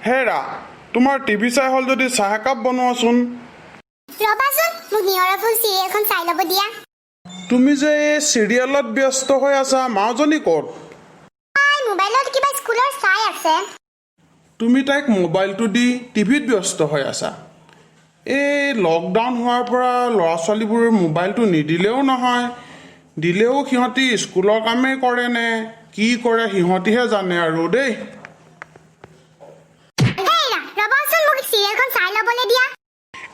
হেৰা, তোমাৰ টিভি চাই হ'ল যদি চাহ একাপ বনোৱাচোন। ৰ'বাচোন, মোক নিয়ৰৰ ফুল চিৰিয়েলখন চাই ল'ব দিয়া। তুমি যে এই চিৰিয়েলত ব্যস্ত হৈ আছা, মাজনী ক'ত? তাই মোবাইলত কিবা স্কুলৰ চাই আছে। তুমি তাইক মোবাইলটো দি টিভিত ব্যস্ত হৈ আছা। এই লকডাউন হোৱাৰ পৰা ল'ৰা ছোৱালীবোৰ মোবাইলটো নিদিলেও নহয়, দিলেও সিহঁতি স্কুলৰ কামেই কৰে নে কি কৰে সিহঁতিহে জানে আৰু দেই। হেৰা, ৰ'বাচোন, মোক চিৰিয়েলখন চাই ল'বলৈ দিয়া।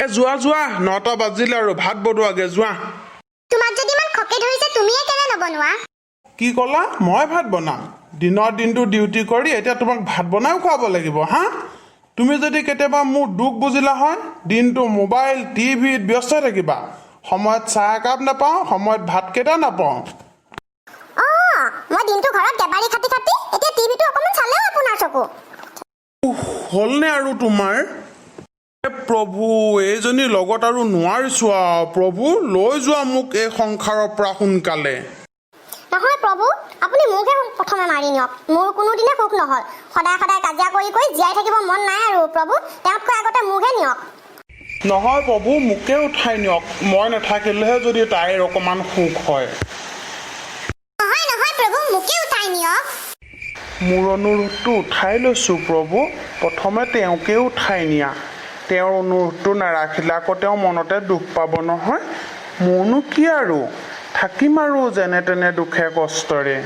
এ যোৱা যোৱা, 9টা বাজিলে আৰু, ভাত বনোৱাগে যোৱা। তোমাক যদি ইমান খকে ধৰিছে, তুমিয়ে কেলে নবনোৱা? কি ক'লা? মই ভাত বনাম? দিনৰ দিনটো ডিউটি কৰি এতিয়া তোমাক ভাত বনায়ো খুৱাব লাগিব? হা, তুমি যদি কেতিয়াবা মোৰ দুখ বুজিলা হয়। দিনটো মোবাইল টিভিত ব্যস্ত থাকিবা, সময়ত চাহ একাপ নাপাওঁ, সময়ত ভাতকেইটা নাপাওঁ। অঁ, মই দিনটো ঘৰত গেবাৰী খাটি খাটি এতিয়া টিভিটো অকণমান চালেও আপোনাৰ চকু। হ'লনে আৰু তোমাৰ? এ প্ৰভু, এইজনীৰ লগত আৰু নোৱাৰিছো আৰু। প্ৰভু, লৈ যোৱা মোক এই সংসাৰৰ পৰা সোনকালে। নহয় প্ৰভু, আপুনি মোকহে প্ৰথমে মাৰি নিয়ক। মোৰ কোনোদিনে সুখ নহ'ল। সদায় সদায় কাজিয়া কৰি কৰি জীয়াই থাকিব মন নাই আৰু। প্ৰভু, তেওঁতকৈ আগতে মোকহে নিয়ক। নহয় প্ৰভু, মোকে উঠাই নিয়ক। মই নাথাকিলেহে যদি তাইৰ অকণমান সুখ হয়। নহয় নহয় প্ৰভু, মোকে উঠাই নিয়ক। মোৰ অনুৰোধটো উঠাই লৈছোঁ প্ৰভু। প্ৰথমে তেওঁকে উঠাই নিয়া। তেওঁৰ অনুৰোধটো নাৰাখিলে আকৌ তেওঁ মনতে দুখ পাব নহয়। মোৰনো কি আৰু, থাকিম আৰু যেনে তেনে দুখে কষ্টৰে।